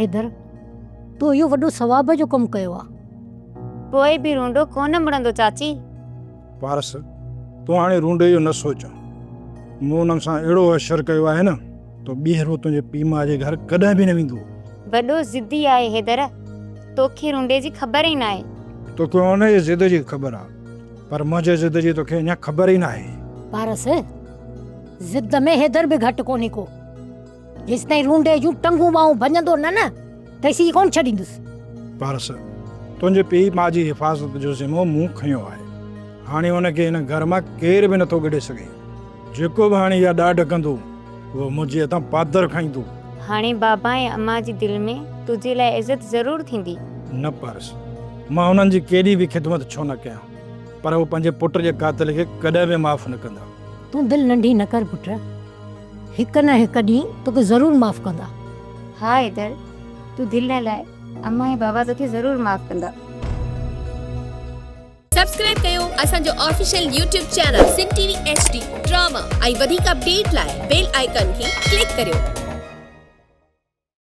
حيدر، تو اهو وڏو ثواب جو ڪم ڪيو آ. پوء به رونڊو ڪونه مڙندو چاچي. پارس، تون هاڻي رونڊي جو نه سوچ. مون انهن سان اهڙو حشر ڪيو آهي نه، ته ٻيهر هو تنهنجي پيء ماء جي گهر ڪڏهن به نه ويندو. وڏو ضدي آهي حيدر، توکي رونڊي جي خبر ئي ناهي. توکي ان جي ضد جي خبر آ، پر منهنجي ضد جي توکي اڃا خبر ئي ناهي. پارس، ضد ۾ حيدر به گهٽ ڪونهي ڪو. جيستائين رونڊي جون ٽنگون ٻانهون ڀڃندو نه نه، تيسين ڪونه ڇڏيندس. پارس، تنهنجي پيء ماء جي حفاظت جو ذمو مون کنيو آهي. هاڻي ان کي هن گهر مان ڪير به نٿو ڪڍي سگهي. جيڪو به هاڻي اها ڏاڍ ڪندو، اهو منهنجي هٿان پادر کائيندو. هاڻي بابا ۽ امان جي دل ۾ تنهنجي لاء عزت ضرور ٿيندي. نه پارس، مان انهن جي ڪيڏي به خدمت ڇو نه ڪيان، پر هو پنهنجي پٽ جي قاتل کي ڪڏهن به معاف نه ڪندا. تون دل ننڍي نه ڪر پٽ. هڪ نه هڪ ڏينهن توکي ضرور معاف ڪندا. ها حيدر، تون دل نه لاء، امان ۽ بابا توکي ضرور معاف ڪندا. سبسڪرائب ڪيو اسان جو official YouTube channel Sindh T V H D drama ۽ وڌيڪ اپڊيٽ لاء بيل آئيڪان کي ڪلڪ ڪريو.